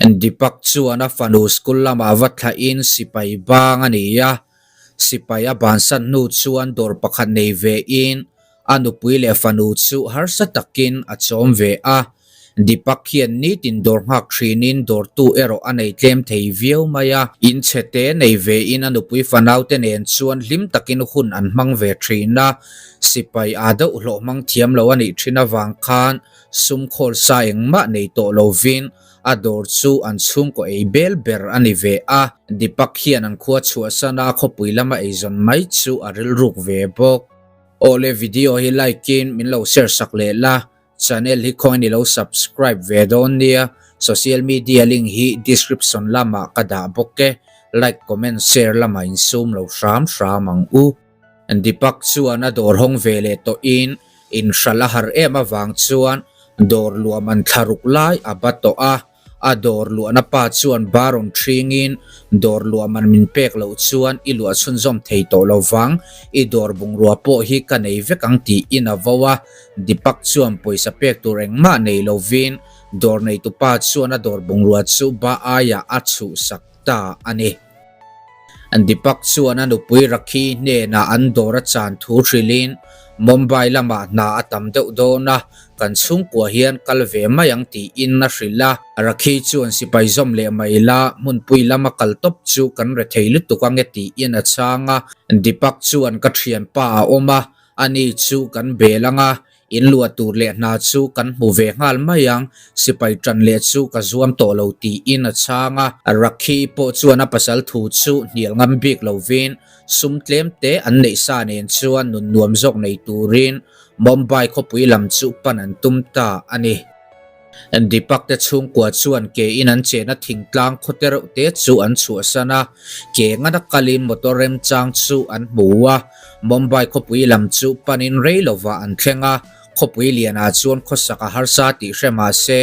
Deepak chuan a fanu school lamah va thlahin sipai bang a ni a, sipai a bansan hnu chuan dawr pakhat nei vein a nupui leh fanu chu harsa takin a chawm ve a. Deepak hian nitin dawr nghak thinin dawrtu erawh a nei tlem thei viau mai a, in chhe te nei vein a nupui fanaute nen chuan hlim takin hun an hmang ve thin a, sipai aa deuh hlawh hmang thiam lo a nih thin avang khan Sum khawl sa engmah nei tawh lovin a dawr chu an chhungkaw ei bel ber a ni ve a, Deepak hian an khua chhuahsan a khawpui lama eizawn mai chu a rilruk ve bawk. Awle video hi like in min lo share sak leh la, channel hi khawngain i lo subscribe ve dawn nia, social media link hi description lamah ka dah bawk e, like comment share lamah insum lo hram hram ang u. Deepak chuan a dawr hawng ve leh tawhin inhralh a har em avang chuan dawr luam an thla ruk lai a ba tawh a, a dawr luahna pa chuan ba rawn ṭhingin dawr luam an min pek loh chuan i luah chhunzawm thei tawh lo vang, i dawr bungrua pawh hi ka nei vek ang tiin a vo a. Deepak chuan pawisa pek tur engmah nei lovin dawr neitupa chuan a dawr bungrua chu ba aiah a chhuhsak ta a ni. Deepak chuan a nupui Rakhi hnenah an dawr a chan thu hrilhin, Mumbai lamah hna a tam deuh dawn a, kan chhungkua hian kal ve mai ang tiin a hrilh a. Rakhi chuan sipai zawm leh mai la, hmunpui lama kal tawp chu kan re thei lutuk ange tiin a chhang a. Deepak chuan ka thianpa a awm a, ani chu kan bel ang a, In luah tur leh hna chu kan hmu ve nghal mai ang, sipai tan leh chu ka zuam tawh lo tiin a chhang a. Rakhi pawh chuan a pasal thu chu hnial ngam bik lovin sum tlem te an neih sa nen chuan nun nuam zawk nei turin Mumbai khawpui lam chu pan an tum ta a ni. Deepak te chhungkua chuan ke in an chehna thingtlang khaw te reuh te chu an chhuahsan a, ke ngana kalin motor remchang chu an hmu a, Mumbai khawpui lam chu panin rei lovah an thleng a, khawpui lianah chuan khawsak a harsa tih hre mah se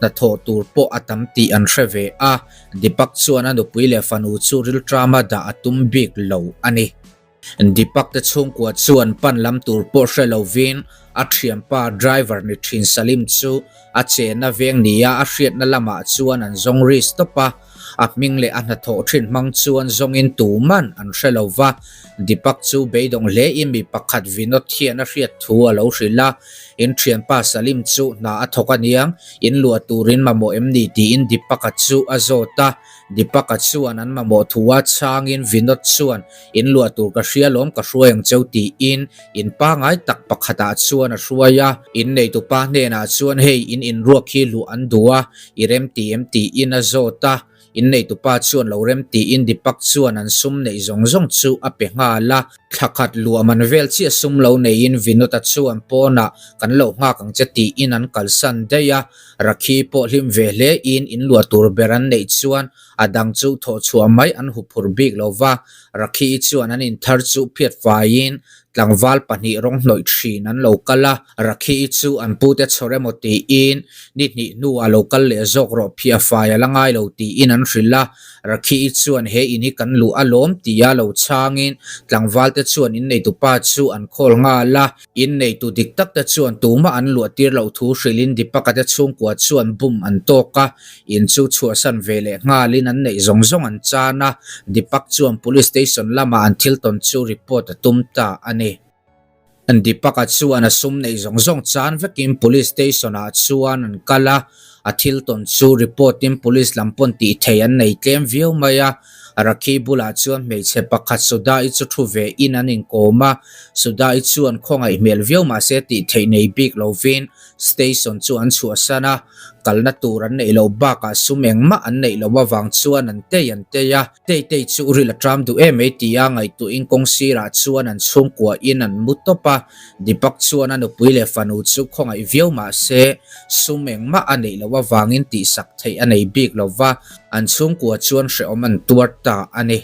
hnathawh tur pawh a tam tih an hre ve a, Deepak chuan a nupui leh fanu chu rilṭama dah a tum bik lo a ni. Deepak te chhungkua chuan pan lam tur pawh hre lovin a thianpa driver ni thin Salim chu a chenna veng nia a hriatna lamah chuan an zawng ri stop a, a hming leh a hnathawh thin hmang chuan zawngin tuman an hre lo va. Deepak chu beidawng hlein mi pakhat Vinod hian a hriat thu a lo hrilh a, in thianpa Salim chu hna a thawk aniang, in luah turin mamawh em ni tiin Deepak-a chu a zawt a. Deepak-a chuan an mamawh thu a chhangin Vinod chuan In luah tur ka hria lawm ka hruai ang cheu tiin in pangai tak pakhatah chuan a hruai a. In neitupa hnenah chuan hei in inruak hi luh an duh a, i rem ti em tiin a zawt a. In neitupa chuan lo rem tiin Deepak chuan an sum neih zawng zawng chu a pe nghal a. Thla khat luah man vel chiah sum lo neiin Vinod-a chuan pawnah kan lo nghak ang che tiin an kalsan daih a. Rakhi pawh hlim ve hle in in luah tur ber an neih chuan A dang chu thawh chhuah mai an huphurh bik lo va, Rakhi-i chuan an inthar chu phiat faiin tlangval pahnih rawng hnawih thin an lo kal a, Rakhi-i chu an pute chhawr emaw tiin ni hnih hnuah lo kal leh zawk rawh phiah fai a la ngai lo tiin an hrilh a, Rakhi-i chuan he in hi kan luh alawm tia lo chhangin tlangvalte chuan inneitupa chu an khawl nghal a. Inneitu dik tak te chuan tumah an luah tir loh thu hrilhin Deepak-a te chhungkua chuan bum an tawk a, in chu chhuahsan ve leh nghalin an neih zawng zawng an chan a, Deepak chuan Police Station lamah an thil tawn chu report a tum ta a ni. Deepak-a chuan a sum neih zawng zawng chan vekin Police Station-ah chuan an kal a, a thil tawn chu report-in Police lam pawn tih theih an nei tlem viau mai a. Rakhi bulah chuan hmeichhe pakhat Suda-i chu thu ve in an inkawm a, Suda-i chuan khawngaih hmel viau mahse tih theih nei bik lovin station chu an chhuahsan a, kalna tur an neih loh bakah sum engmah an neih loh avang chuan an tei an tei a, Tei Tei chu ril a ṭam duh em mai tia ngaihtuahin kawng sirah chuan an chhungkua in an mu tawp a, Deepak chuan a nupui leh fanu chu khawngaih viau mahse sum engmah a neih loh avangin tihsak theih a nei bik lova, An chhungkua chuan hrehawm an tuar ta a ni.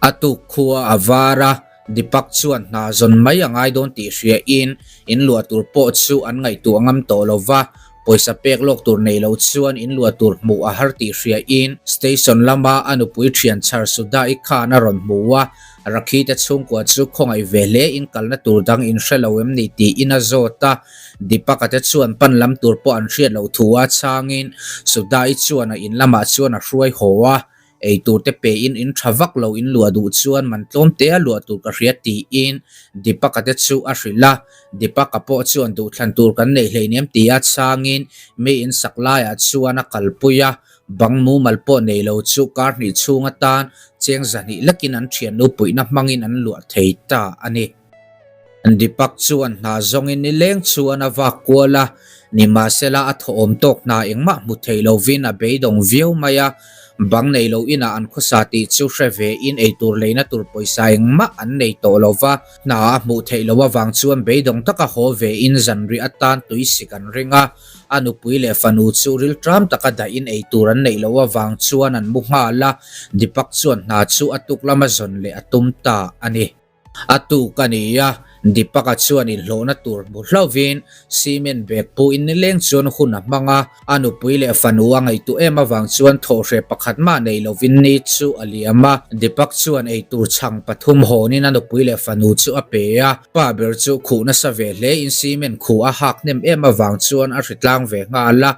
A tuk khua a var a, Deepak chuan hna zawn mai a ngai dawn tih hria in, in luah tur pawh chu an ngaihtuah ngam tawh lo va, pawisa pek lawk tur nei lo chuan in luah tur hmuh a har tih hria in, station lama a nupui thian chhar Sudha-i khan a rawn hmu a, Rakhi te chhungkua chu khawngaih ve hle in kalna tur dang in hre lo em ni tiin a zawt a. Deepak-a te chuan pan lam tur pawh an hriat loh thu a chhangin Sudha-i chuan a in lamah chuan a hruai haw a. Ei tur te pe in in tha vak lo in luah duh chuan man tlawm te a luah tur ka hria tiin Deepak-a te chu a hrilh a. Deepak-a pawh chuan duhthlan tur kan neih hleinem tia chhangin mi in sak laiah chuan a kalpui a. Bang mumal pawh nei lo chu kar hnih chhung atan cheng zahnih lekin an thiannu puihna hmangin an luah thei ta a ni. Deepak chuan hna zawngin nileng chuan a vak kual a, nimahsela a thawhawm tawk hna engmah hmu thei lovin a beidawng viau mai a. Bang nei lo inah an khawsa tih chu hre ve in eitur leina tur pawisa engmah an nei tawh lo va, hna a hmuh theih loh avang chuan beidawng taka haw ve in zanriah atan tuisik an ring a. A nupui leh fanu chu rilṭam taka dahin eitur an neih loh avang chuan an mu nghal a, Deepak chuan hna chu a tuk lama zawn leh a tum ta a ni. A tuk a ni a, Deepak-a chuan inhlawhna tur hmu hlauhin cement bag puhin nileng chuan hun a hmang a, a nupui leh fanu a ngaihtuah em avang chuan thawhhreh pakhat mah nei lovin ni chu a liam a. Deepak chuan eitur chhang pathum hawnin a nupui leh fanu chu a pe a. Pa ber chu khuh nasa ve hle in cement khuh a hak hnem em avang chuan a hritlang ve nghal a,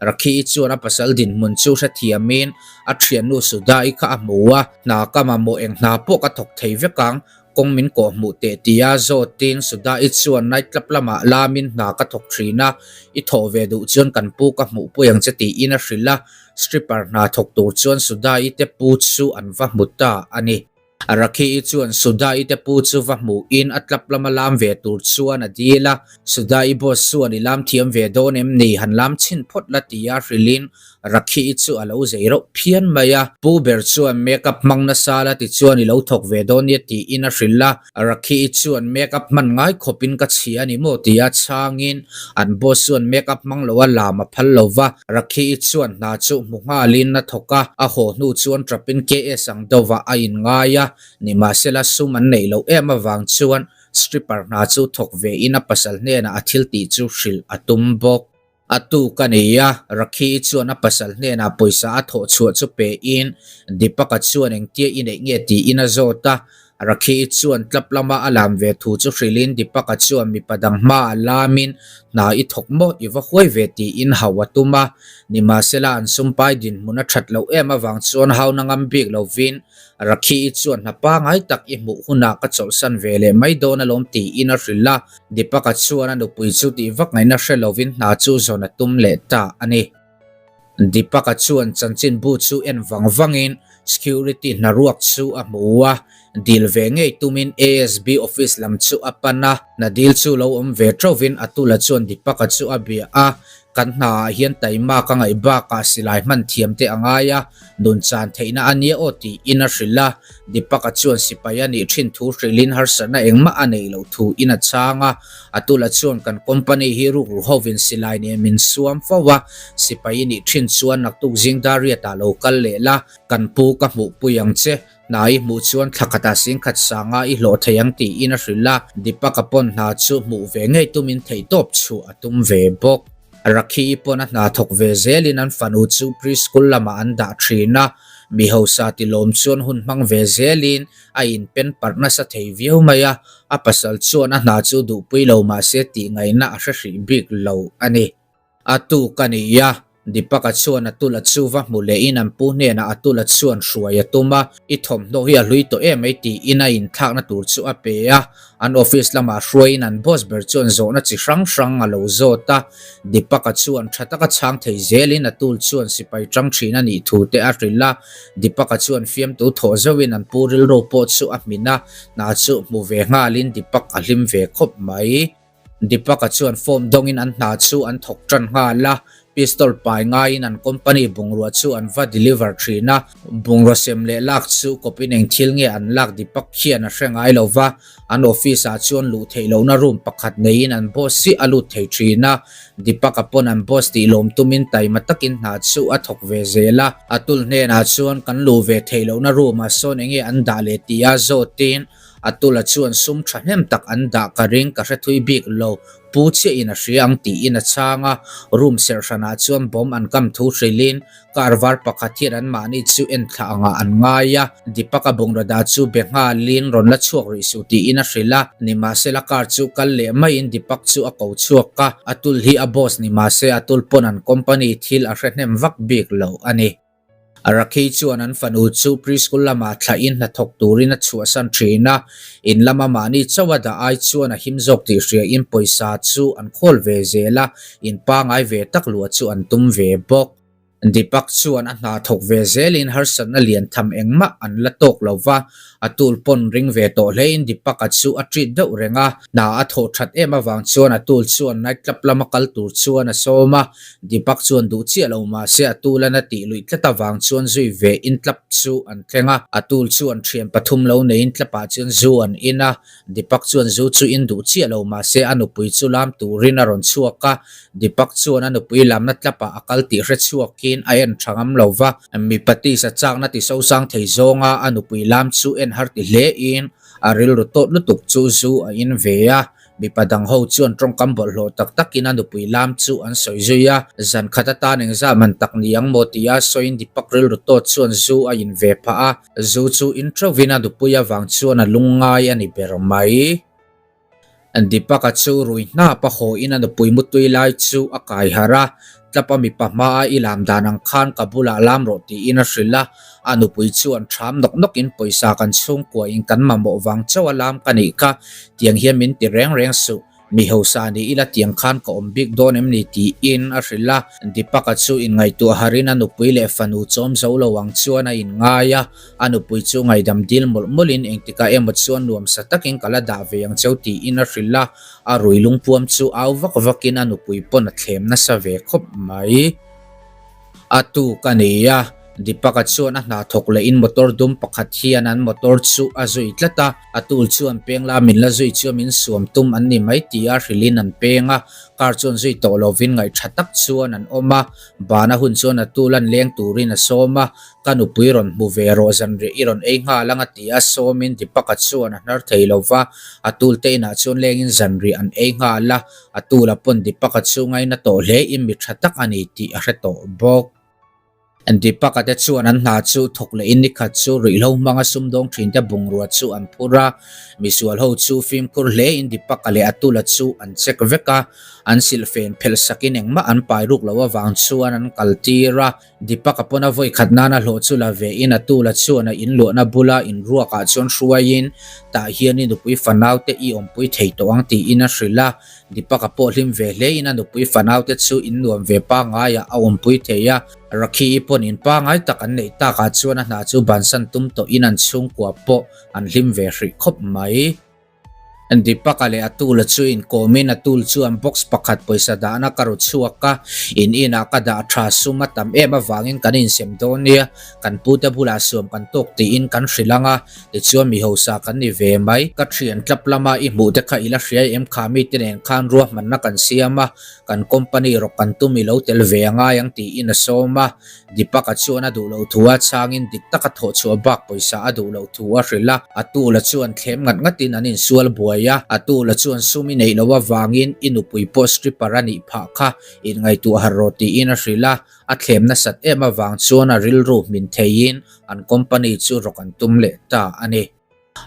Rakhi-i chuan a pasal dinhmun chu hrethiamin a thiannu Sudha-i kha a hmu a, hna ka mamawh eng hna pawh ka thawk thei vek ang, kawng min kawh hmuh teh tia zawtin Sudha-i chuan night club lamah lamin hna ka thawk thin a, i thawh ve duh chuan kan pu ka hmuh pui ang che tiin a hrilh a, stripper hna thawk tur chuan Sudha-i te pu chu an va hmu ta a ni. Rakhi-i chuan Sudha-i te pu chu va hmuhin a tlap lama lam ve tur chuan a dil a. Sudha-i boss chuan i lam thiam ve dawn em ni? Han lam chhin phawt la tia hrilhin Rakhi-i chu a lo zei reuh phian mai a. Pu ber chuan make-up hmang nasa la tichuan i lo thawk ve dawn nia tiin a hrilh a. Rakhi-i chuan make-up hman ngai khawpin ka chhia a ni maw tia chhangin an boss chuan make-up hmang loa lam a phal lo va. Rakhi-i chuan hna chu hmu nghalin a thawk a, a haw hnu chuan tapin KS ang deuhvah a inngai a, nimahsela sum an neih loh em avang chuan stripper hna chu thawk vein a pasal hnenah a thil tih chu hrilh a tum bawk. A tuk a nei a, Rakhi-i chuan a pasal hnenah pawisa a thawh chhuah chu pein Deepak-a chuan engtia i neih nge tiin a zawt a, Rakhi-i chuan tlap lama a lam ve thu chu hrilhin Deepak-a chuan mipa dang hma a lamin hna i thawk maw i va huai ve tiin hau a tum a, nimahsela an sumpai dinhmun a that loh em avang chuan hauna ngam bik lovin Rakhi-i chuan hna pangai tak i hmuh hunah ka chawlhsan ve leh mai dawn alawm tiin a hrilh a. Deepak-a chuan a nupui chu tih vak ngaihna hre lovin hna chu zawn a tum leh ta a ni. Deepak-a chuan chanchinbu chu en vang vangin security hna ruak chu a hmu a, dil ve ngei tumin ASB office lam chu a pan a. Hna dil chu lo awm ve ṭovin Atula chuan Deepak-a chu a bia a, Kan hna ah hian taima ka ngaih bakah silai hman thiam te a ngai a, nun chan theihna a nia aw tiin a hrilh a. Deepak-a chuan sipai a nih thin thu hrilhin harsatna engmah a neih loh thu in a chhang a. Atula chuan kan company hi rukru hovin silai nen min suam fo a, sipai i nih thin chuan naktuk zing Dariat-ah lo kal leh la, kan pu ka hmuhpui ang che. Hna i hmuh chuan thla khatah singkhat sanga i hlawh thei ang tiin a hrilh a, Deepak-a pawn hna chu hmuh ve ngei tumin theihtawp chhuah a tum ve bawk. Rakhi-i pawn a hna thawk ve zelin an fanu chu preschool lamah an dah thin a, mi hausa tilawm chuan hun hmang ve zelin a inpen parh nasa thei viau mai a, a pasal chuan a hna chu duhpui lo mahse tih ngaihna a hre hrih bik lo a ni. A tuk a ni a, Deepak-a chuan Atula chu va hmu lehin an pu hnenah Atula chuan hruai a tum a, I thawmhnaw hi a hlui tawh em mai tiin a inthlakna tur chu a pe a. An office lamah hruaiin an boss ber chuan zawhna chi hrang hrang a lo zawt a, Deepak-a chuan tha taka chhang thei zelin Atul chuan sipai tang thin a nih thu te a hrilh a. Deepak-a chuan fiamtu thawh zauhin an pu rilru pawh chu a hmin a, hna chu hmu ve nghalin Deepak a hlim ve khawp mai. Deepak-a chuan form dawngin an hna chu an thawk tan nghal a, pistol pai ngaiin an company bungrua chu an va deliver thin a, bungrua sem leh lak chu kawpin eng thil nge an lak Deepak hian a hre ngai lo va, an office ah chuan luh theih lohna room pakhat neiin an boss hi a lut thei thin a, Deepak-a pawn an boss tih lawm tumin taima takin hna chu a thawk ve zel a, Atul hnenah chuan kan luh ve theih lohna room ah sawn enge an dah leh tia zawtin. Atula chuan sum thahnem tak an dah ka ring ka hre thui bik lo, pu chiah in a hria ang tiin a chhang a, room serh hranah chuan bomb an kam thu hrilhin car var pakhat hian an mahni chu en thla angah an ngai a, Deepak-a bungraw dah chu be nghalin rawn la chhuak rih suh tiin a hrilh a, nimahsela car chu kal leh maiin Deepak chu a ko chhuak a, Atul hi a boss nimahse Atul pawn an company thil a hre hnem vak bik lo a ni. Rakhi chuan an fanu chu preschool lamah thlahin hnathawk turin a chhuahsan thin a, in lama mahni chauh a dah ai chuan a him zawk tih hriain pawisa chu an khawl ve zel a, in pangai ve tak luah chu an tum ve bawk. Deepak chuan a hna thawk ve zelin harsatna lian tham engmah an la tawk lo va, a tul pawn ring ve tawh hlein Deepak-a chu a treat deuh reng a, hna a thawh that em avang chuan a tul chuan night club lama kal tur chuan a sawm a, Deepak chuan duh chiah lo mahse a tul a na tih luih tlat avang chuan zui ve in club chu an thleng a, a tul chuan thian pathum lo neiin club ah chuan zu an in a, Deepak chuan zu chu in duh chiah lo mahse a nupui chu lam turin a rawn chhuak a, Deepak chuan a nupui lamna club ah a kal tih hre chhuakin a en tha ngam lo va, mipa tisa chakna ti sosang thei zawnga a nupui lam chu en har ti hle in a rilru tawt lutuk chu zu a in ve a. Mipa dang ho chuan tawngkam bawlhhlawh tak takin a nupui lam chu an sawi zui a, zan khat atan engzah man tak ni ang maw tia sawiin Deepak rilru tawt chuan zu a in ve phah a, zu chu in teuhin a nupui avang chuan a lungngai a ni ber mai. Deepak-a chu rui hnap a haw in a nupui mutui lai chu a kai harh a, Tlapa mipa hmaa i lam dan ang khan ka bulah lam rawh tiin a hrilh a, a nupui chuan ṭham nawk nawkin pawisa kan chhungkua in kan mamawh vang chauh a lam ka nih kha, tiang hian min ti reng reng suh, mi hausa ni ila tiang khan ka awm bik dawn em ni tiin a hrilh a, Deepak-a chu inngaihtuah harin a nupui leh fanu chawm zo lo ang chuan a inngai a, a nupui chu ngaihdam dil mawlh mawlhin engtikah emaw chuan nuamsa takin ka la dah ve ang cheu tiin a hrilh a. A rui lungpuam chu au vak vakin a nupui pawn a thlem nasa ve khawp mai. A tuk a ni a, Deepak-a chuan a hna thawk lehin motor dum pakhat hian an motor chu a zui tlat a, a tul chuan peng la min la zui chu min suam tum an ni mai tia hrilhin an peng a, car chuan zui tawh lovin ngaihṭha tak chuan an awm a, bana hun chuan a tul an leng turin a sawm a, ka nupui rawn hmu ve rawh zanriah i rawn ei nghal ang a ti a, sawmin Deepak-a chuan a hnar thei lo va, a tul te inah chuan lengin zanriah an ei nghal a, a tula pawn Deepak-a chu ngaina tawh hle in mi tha tak a ni tih a hre tawh bawk. Deepak-a te chuan an hna chu thawk leh in nikhat chu ruihhlo hmanga sumdawng thin te bungrua chu an phur a, misual ho chu fimkhur hle in Deepak-a leh a tula chu an check vek a, an silhfen phelh sakin engmah an pai ruk loh avang chuan an kal tir a. Deepak-a pawn a vawi khat nana hlawh chu la ve in a tula chuan a inluahna bula inruakah chuan hruaiin tah hian i nupui fanaute i awmpui thei tawh ang tiin a hrilh a. Deepak-a pawh hlim ve hle in a nupui fanaute chu innuam ve pangaiah a awmpui thei a. Rakhi-i pawn in pangai tak an neih takah chuan a hna chu bansan tum tawh in an chhungkua pawh an hlim ve hrih khawp mai. Deepak-a leh Atul-a chu inkawmin Atul chuan box pakhat pawisa dahna ka ru chhuak a, in inah ka dah tha sum a tam em avangin kan insem dawn nia, kan pute bulah suam kan tawk tiin kan hrilh ang a, tichuan mi hausa kan ni ve mai. Ka thian tlap lama i hmuh te kha i la hria em kha mite nen khan ruahmanna kan siam a, kan company rawk kan tum i lo tel ve a ngai ang tiin a sawm a. Deepak-a chuan a duh loh thu a chhangin dik taka thawh chhuah bak pawisa a duh loh thu a hrilh a, a tula chuan thlem ngat ngatin an insual buai a, a tula chuan sum i neih loh avangin i nupui pawh stripper a nih phah kha inngaihtuah harh rawh tiin a hrilh a, a thlem nasat em avang chuan a rilru hmin theiin an company chu rawk an tum leh ta a ni.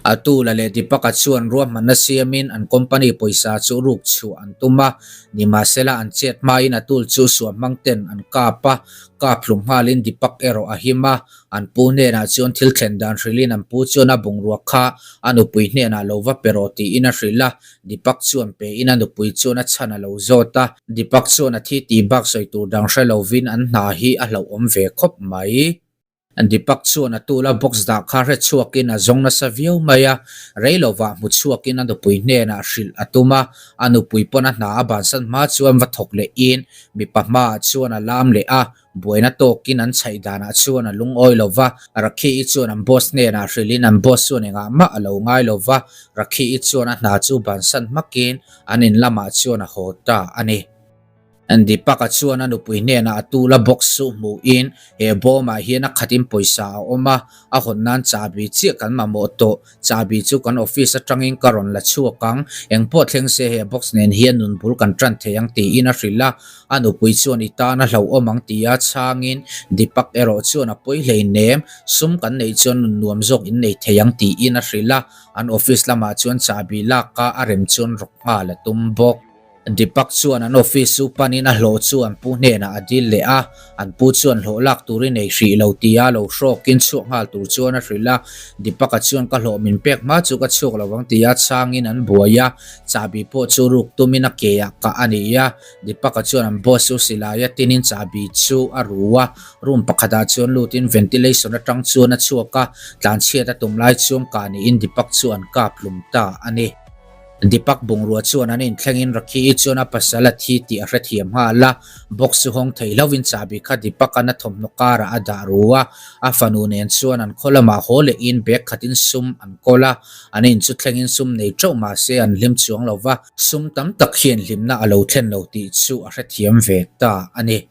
A tula leh Deepak-a chuan ruahmanna siamin an company pawisa chu ruk chhuah an tum a, nimahsela an chet hmain a tul chu suah hmang ten an kap a, kap hlum nghalin Deepak erawh a him a, an pu hnenah chuan thil thlen dan hrilhin an pu chuan a bungrua kha a nupui hnenah lo va pe rawh tiin a hrilh a, Deepak chuan pein a nupui chuan a chhan a lo zawt a, Deepak chuan a thi tih bak sawi tur dang hre lovin an hna hi a hlauhawm ve khawp mai. Deepak chuan a tula box dah kha hre chhuakin a zawng nasa viau mai a, rei lovah hmu chhuakin a nupui hnenah hrilh a tum a, a nupui pawn a hna a bansan hma chuan va thawk leh in mipa hmaah chuan a lam leh a, buaina tawkin an chhaih danah chuan a lungawi lo va, Rakhi-i chuan an boss hnenah hrilhin an boss chuan engah mah a lo ngai lo va, Rakhi-i chuan a hna chu bansan hmakin an in lamah chuan a haw ta a ni. Deepak-a chuan a nupui hnenah a tula box chu hmuhin he bawmah hian a khatin pawisa a awm a, a hawn nan chahbi chiah kan mamawh tawh. Chahbi chu kan office atangin ka rawn la chhuak ang, engpawh thleng se he box nen hian nun bul kan tan thei ang tiin a hrilh a. A nupui chuan i tan a hlauhawm ang tia chhangin Deepak erawh chuan a pawi hleinem, sum kan neih chuan nun nuam zawk in nei thei ang tiin a hrilh a. An office lamah chuan chahbi lak a a rem chuan rawk nghal a tum bawk. Deepak chuan an office chu panin a hlawh chu an pu hnenah a dil leh a, an pu chuan hlawh lak turin ei hrih lo tia lo hrawkin chhuak nghal tur chuan a hrilh a. Deepak-a chuan ka hlawh min pek hma chu ka chhuak lo ang tia chhangin an buai a, chahbi pawh chu ruk tumin a ke ah kah a ni a. Deepak-a chuan an boss chu silai a tinin chahbi chu a ru a, room pakhatah chuan lutin ventilation atang chuan a chhuak a, tlanchhiat a tum lai chuan kah niin Deepak chu an kap hlum ta a ni. Deepak bungrua chuan an inthlengin Rakhi-i chuan a pasal a thi tih a hrethiam nghal a, box chu hawng thei hlauhin chahbi kha Deepak-a'n a thawmhnaw karah a dah ru a, a fanu nen chuan an khaw lamah haw lehin bag khatin sum an kawl a, an in chu thlengin sum nei teuh mah se an hlim chuang lo va, sum tam tak hian hlimna a lo thlen lo tih chu a hrethiam ve ta a ni.